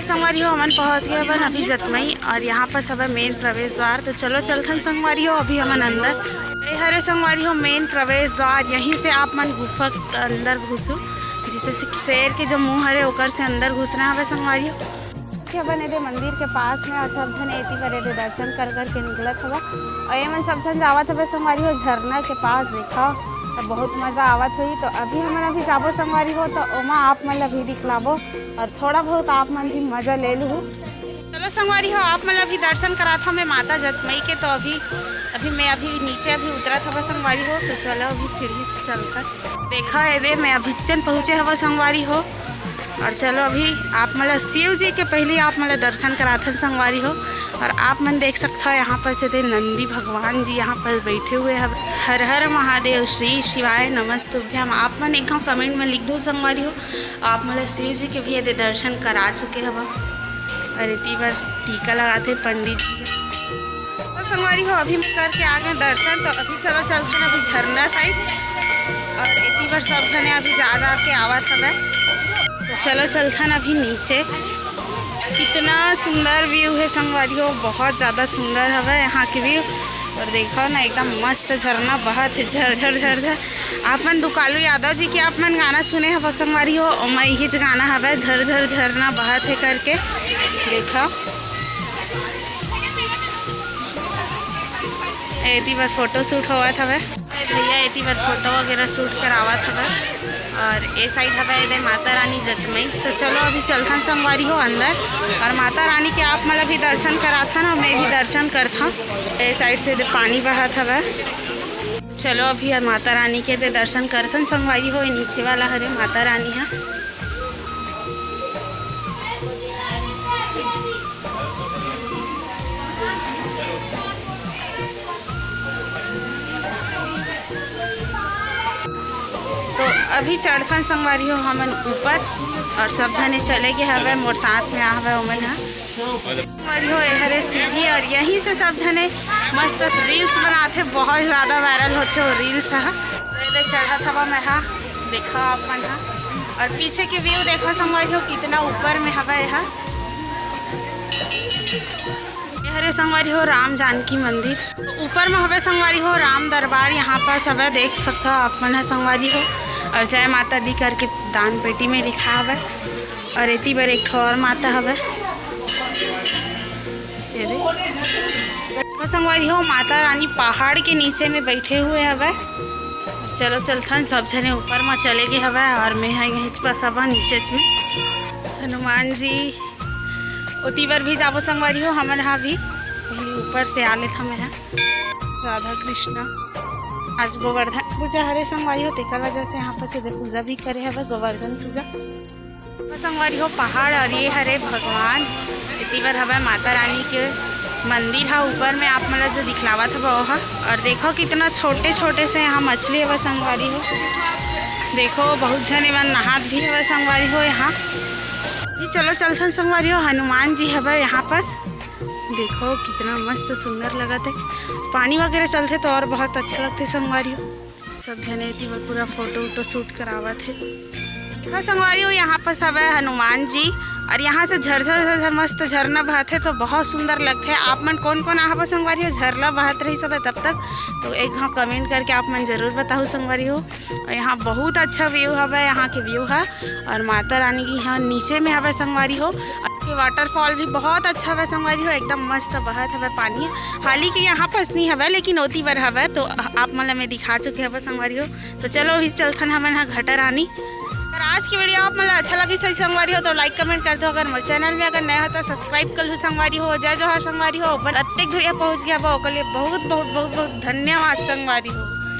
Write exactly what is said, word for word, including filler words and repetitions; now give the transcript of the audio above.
संगवारी हो, हमन पहुंच गए हवन अभी जतमई और यहाँ पर सब है मेन प्रवेश द्वार। तो चलो चलथन संगवारी हो अभी हमन अंदर। ए हरे संगवारी हो मेन प्रवेश द्वार, यहीं से आप मन गुफा के अंदर घुसू, जिसे से-, शेर के जो मुंह हरे ओकर से अंदर घुसना हवे संगवारी हो। के हवन एदे मंदिर के पास में और सब झन एती बर एदे दर्शन कर कर के निकलत हवा। और ये मन सब झन जावत हवे संगवारी हो झरना के पास, देखा तो बहुत मजा आवत होही। तो अभी हमन अभी जाबो संगवारी हो, तो ओमा आप मन ला भी दिखलाबो और थोड़ा बहुत आप मन भी मजा ले लू। चलो संगवारी हो, आप मन ला भी दर्शन करात हव मैं माता जतमई के। तो अभी अभी मैं अभी नीचे अभी उतरत हवा संगवारी हो। तो चलो अभी सीढ़ी से चलकर देखा है दे, मैं अभी चन पहुँचे हवा संगवारी हो। और चलो अभी आप मन ला शिव जी के पहले आप मन ला दर्शन कराथन संगवारी हो। और आप मन देख सकत हो यहाँ पर से दे नंदी भगवान जी यहाँ पर बैठे हुए हैं। हर हर महादेव, श्री शिवाय नमस्तुभ्यम। आप मन एक घाव कमेंट में लिख दो संगवारी हो। आप मन ला शिव जी के भी एदे दर्शन करा चुके हवा। और एती बर टीका लगाथे पंडित जी। तो संगवारी हो अभी मैं करके आ गए दर्शन। तो अभी चलो चलथन अभी झरना साइड। और एती बर सब झने अभी जा जा के आवत हवे। तो चलो चलथन अभी नीचे। कितना सुंदर व्यू है संगवारी हो, बहुत ज़्यादा सुंदर हवे यहाँ के व्यू। और देखो ना एकदम मस्त झरना बहत है झरझर झरझर। आप मन दुकालू यादव जी के आप मन गाना सुने हव संगवारी हो, ओमा यही गाना हवे झरझर झरना बहत है करके। देखो एती बर फोटो शूट होवत हवे। भैया एती बर फोटो वगैरह शूट करावत हवे। और ए साइड हवे एदे माता रानी जतमई। तो चलो अभी चलथन संगवारी हो अंदर और माता रानी के आप मन ला भी दर्शन कराथन और मैं भी दर्शन करथन। ए साइड से एदे पानी बहत हवे। चलो अभी माता रानी के एदे दर्शन करथन संगवारी हो। ये नीचे वाला हरे माता रानी है। तो अभी चढ़थन संगवारी हो हमन ऊपर और सब झने चले गए हवे, मोर साथ में आ हवे ओमन ह। संगवारी हो, ए हरे सीढ़ी और यहीं से सब झने मस्त रील्स बनाथे, बहुत ज़्यादा वायरल होथे वो रील्स ह। एदे चढ़त हवा मैं हा, देखा आप मन हा। और पीछे के व्यू देखो संगवारी हो, कितना ऊपर में हवा ए हा। ए हरे संगवारी हो राम जानकी मंदिर, तो ऊपर में हवे संगवारी हो राम दरबार। यहाँ पास हवे, देख सकता हो आप मन ह संगवारी हो। और जय माता दी करके दान पेटी में लिखा हवे। और एती बर एक ठो और माता हवे, ये दे। तो संगवारी हो माता रानी पहाड़ के नीचे में बैठे हुए हवे। चलो चलथन, सब झने ऊपर में चले गए हवे और मैं ह यहीं पास हवा नीचे में। हनुमान जी ओती बर भी जाबो संगवारी हो, हमन हा भी वही ऊपर से आ लेथन मैं हा। राधा कृष्णा, आज गोवर्धन पूजा हरे संगवारी हो, तेकर वजह से यहाँ पर सीधे पूजा भी करे हवे, गोवर्धन पूजा। तो संगवारी हो पहाड़ और ये हरे भगवान, एती बर हवे माता रानी के मंदिर हा ऊपर में आप मन ला जो दिखलावत हवे ओहा। और देखो कितना छोटे छोटे से यहाँ मछली हवे संगवारी हो, देखो बहुत झन एमन नहात भी हवे संगवारी हो यहाँ। अभी चलो चलथन संगवारी हो, हनुमान जी हवे यहाँ पास। देखो कितना मस्त सुंदर लगत है, पानी वगैरह चलथे तो और बहुत अच्छा लगथे संगवारी हो। सब झने एती बर पूरा फोटो वोटो शूट करावत है। देखो संगवारी हो यहाँ पास हवे हनुमान जी और यहाँ से झरझर झरझर मस्त झरना बहत है तो बहुत सुंदर लगथे। आप मन कौन कौन आहबो संगवारी हो, झरना बहत रही सब तब तक, तो एक हाँ कमेंट करके आप मन जरूर बताओ संगवारी हो। और यहाँ बहुत अच्छा व्यू हवे, यहाँ के व्यू है। और माता रानी की यहाँ नीचे में हवे संगवारी हो, और ये वाटरफॉल भी बहुत अच्छा हवे संगवारी हो, एकदम मस्त बहत हवे पानी। हालांकि यहाँ पास नहीं हवे लेकिन ओती बर हवे, तो आप मन ला मैं दिखा चुके हवे संगवारी हो। तो चलो अभी चलथन हमन हा घटा रानी। अगर आज की वीडियो आप मन ला अच्छा लगी सही संगवारी हो तो लाइक कमेंट कर दो। अगर मोर चैनल में अगर नया हो तो सब्सक्राइब कर लो संगवारी हो। जय जोहार संगवारी हो, अपन अतेक दूरिया पहुँच गया हवा ओकर लिए बहुत बहुत बहुत बहुत धन्यवाद संगवारी हो।